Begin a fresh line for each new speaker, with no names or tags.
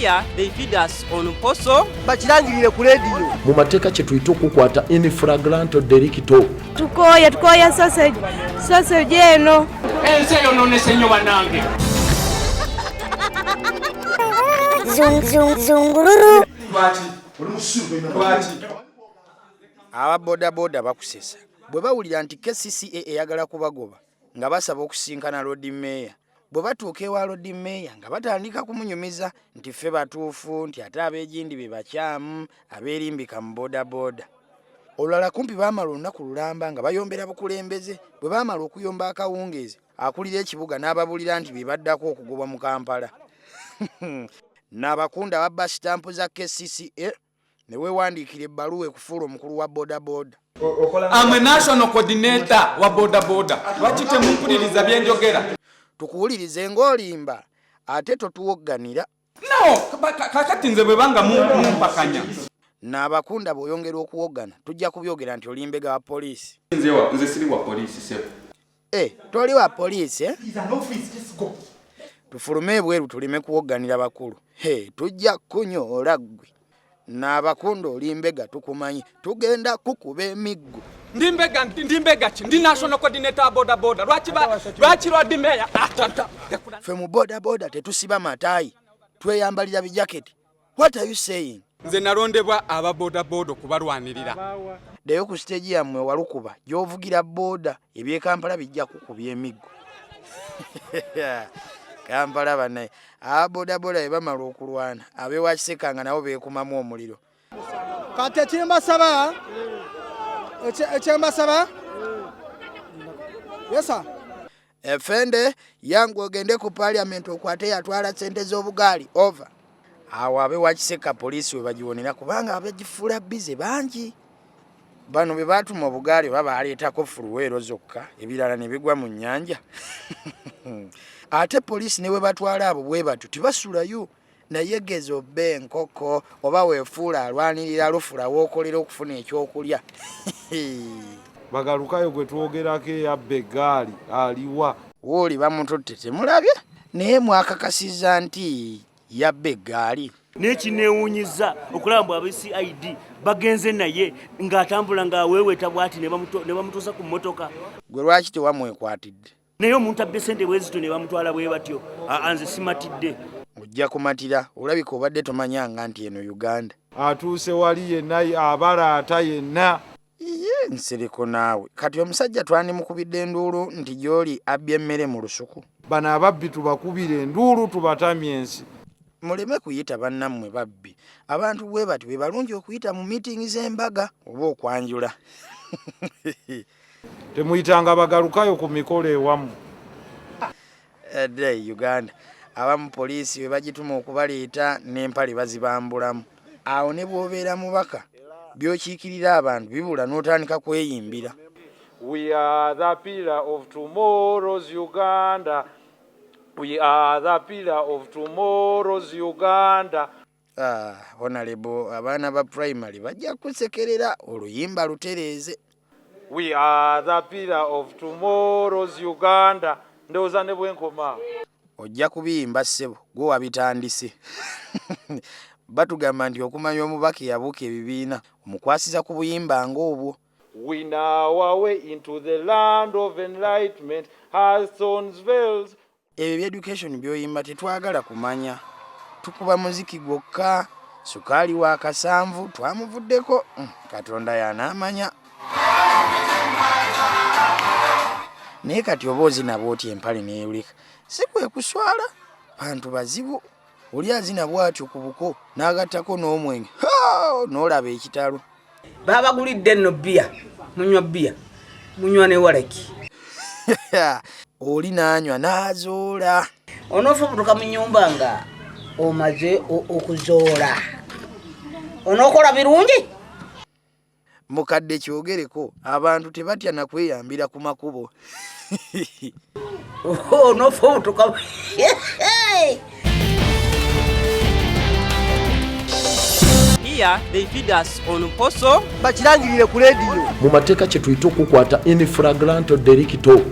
Here they feed us on posho.
Bakirangirire ku leediyo.
Mu mateeka kye tuyita okukwata in flagrante delicto.
Tukooye, tukooye sausage, sausage eno.
Ensi eyononese nnyo bannange.
Zungururu.
Aba bodaboda bakusesa bwe bawulira nti KCCA eyagala kubagoba nga basaba okusinkana Lord Mayor. Bwe batuuka ewa Lord Mayor nga batandika kumunyumiza nti ffe batuufu, nti ate ab'egindi be bakyamu abeerimbika mu bodaboda. Olulala kumpi baamala olunaku lulamba nga bayombera bukulembeze. Bwe baamala okuyomba akawungeezi, akulira ekibuga n'ababuulira nti be baddako okugobwa mu Kampala. N'abakunda babba sitampu za KCCA ne weewandiikira ebbaluwa ekufuula omukulu wa bodaboda.
I'm a national coordinator wa boda boda. Lwaki temumpuliriza bye njogera?
Tukuwulirize ng'olimba ate totuwogganira.
No, kakati nze bwe banga mumpakanya.
N'abakunda bw'oyongera okuwoggana tujja kubyogera nti oli mbega wa poliisi.
Nze siri wa poliisi sebo.
Toli wa poliisi, eh? Tufulume ebweru tuleme kuwogganira bakulu. He, tujja kunyoola ggwe. N'abakunda oli mbega tukumanyi, tugenda kukuba emiggo.
Ndi mbega, ndi mbega ki? Ndi national coordinator wa boda boda. Lwaki Lord Mayor atata?
Ffe mu boda boda tetusiba mataayi, tweyambalira bijaketi. What are you saying?
Nze nalondebwa aba boda boda okubalwanirira.
Ddayo ku siteegi yammwe Walukuba gy'ovugira boda, eby'e Kampala bijja kukubya emiggo. Kampala bannaye, aba boda boda bwe bamala okulwana ab'ewa Kiseka nga nabo beekumamu omuliro.
Kati ekyembasaba, ekyembasaba, yesa.
Efende yangu ogende ku parliament okwate yatwala ssente z'obugaali over. Awo ab'ewa Kiseka poliisi we bagiwonera kubanga abagifuula bize bangi. Bano be baatuma obugaali oba baaleetako fuluweero zokka ebirala ne bigwa mu nnyanja. Ate poliisi ne bwe batwala abo bwe batyo tebasulayo. Naye geza obbe enkoko oba weefuula alwanirira lufula w'okolera okufuna ekyokulya.
Bagalukayo gwe twogerako eyabba eggaali aliwa?
Wooli bamututte temulabye? Naye mwakakasizza nti yabba eggaali.
Naye kineewuunyizza okulaba mbu aba CID bagenze naye ng'atambula ng'aweeweeta bw'ati ne bamutuusa ku mmotoka.
Gwe lwaki tewamwekwatidde?
Naye omuntu abbye ssente bwe zityo ne bamutwala bwe batyo, aa nze simatidde.
Ojja kumatira, olabika obadde tomanyanga nti eno Uganda.
Atuuse wali yenna abalaata yenna.
Iye Nsereko naawe, kati omusajja twandimukubidde enduulu nti gy'oli abbye emmere mu lusuku.
Bano ababbi tubakubire enduulu tubatamye ensi.
Muleme kuyita bannammwe babbi. Abantu bwe bati be balungi okuyita mu miitingi z'embaga oba okwanjula.
Temuyitanga bagalukayo ku mikolo ewammwe.
Edda e Uganda abamu poliisi bwe bagituma okubaleeta n'empale bazibambulamu. Awo ne bw'obeera mubaka by'okiikirira abantu bibula n'otandika kweyimbira.
We are the pillar of tomorrow's Uganda. We are the pillar of tomorrow's Uganda.
Honorable, abaana ba primary bajja kusekerera oluyimba lutereeze.
We are the pillar of tomorrow's Uganda. Ndowooza ne bwenkoma.
Ojja kubiyimba ssebo, gwe wabitandise. Batugamba nti okumanya omubaka eyabuuka ebibiina omukwasiza ku buyimba ng'obwo.
We now our way into the land of enlightenment has thorns veils.
Ebyo bya education by'oyimba tetwagala kumanya. Tukuba muziki gwokka, sukaali wa kasanvu twamuvuddeko. Katonda y'anaamanya. Naye kati oba ozina bw'oti empale n'eyulika, si kwe kuswala? Bantu bazibu. Oli azina bw'atyo ku buko n'agattako n'omwenge, n'olaba ekitalo.
Babagulidde nno bbiya, munywa bbiya, munywa ne walaki.
Oli n'anywa n'azoola.
Onoofubutuka mu nnyumba nga omaze okuzoola. Onookola birungi?
Mukadde kyogereko, abantu tebatya na kweyambira ku makubo.
Onoofubutuka.
Here they feed us on posho.
Bakirangirire ku leediyo.
Mu mateeka kye tuyita okukwata in flagrante delicto.